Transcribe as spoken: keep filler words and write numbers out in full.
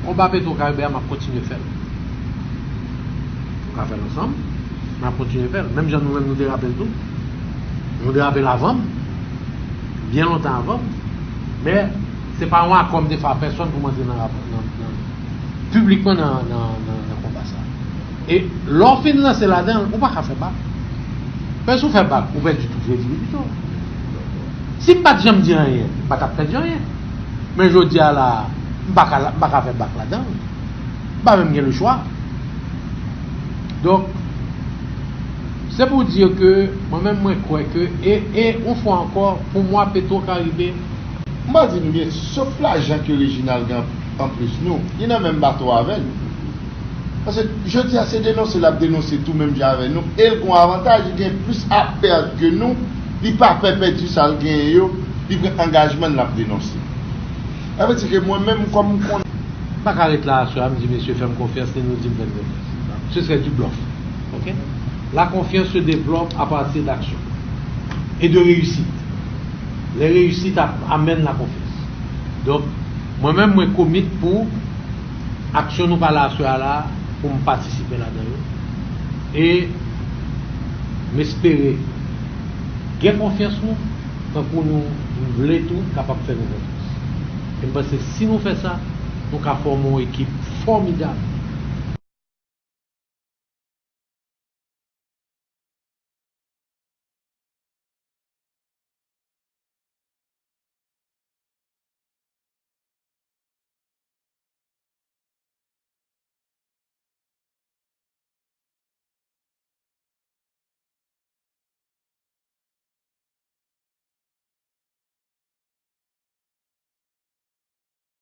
Konba Petro Karibe a, m ap kontinye fè l. Nou ka fè l ansanm, men n ap kontinye fè l. Menm jan nou menm nou derape l tou. Nou derape l avan m, byen lontan avan m. Men se pa yon akò m te fè a pèsonn pou m antre nan rapò, nan, nan, piblikman nan, nan, nan, nan konba sa. E lè w fin lanse ladan l, ou pa ka fè bak. Paske si w fè bak, ou pèdi tout kredibilite w. Si m pa t janm di anyen, m pa t ap pèdi anyen. Men jodi a la, m pa ka, m pa ka fè bak ladan l. M pa menm gen lechwa. Donk, se pou di ke mwen menm mwen kwè ke, e, e yon fwa ankò, pou mwen Petro Karibe, m pa di nou byen, sof lajan ke Reginald gen anplis nou, li nan menm bato avè n. Paske jodi a se denonse l ap denonse tou menm jan avè nou, e l gen yon avantaj, li gen plis a pèd ke nou, li pa pè pèdi sa l genyen yo, li pran angajman l ap denonse. Sa vle di ke mwen menm kòm m konnen. M pa ka ret la aswè a, m di mesye fè m konfyans, li nou di m fè n konfyans. Ce serait du bluff. Ok? La confiance se développe à partir d'action et de réussite. Les réussites ap- amènent la confiance. Donk, mwen menm, mwen komit pou aksyon nou pale aswè a la, pou m patisipe ladan yo. E m espere gen konfyans nou, tankou nou, nou vle tou kapab fè nou konfyans. E m panse si nou fè sa, nou ka fòme yon ekip fòmidab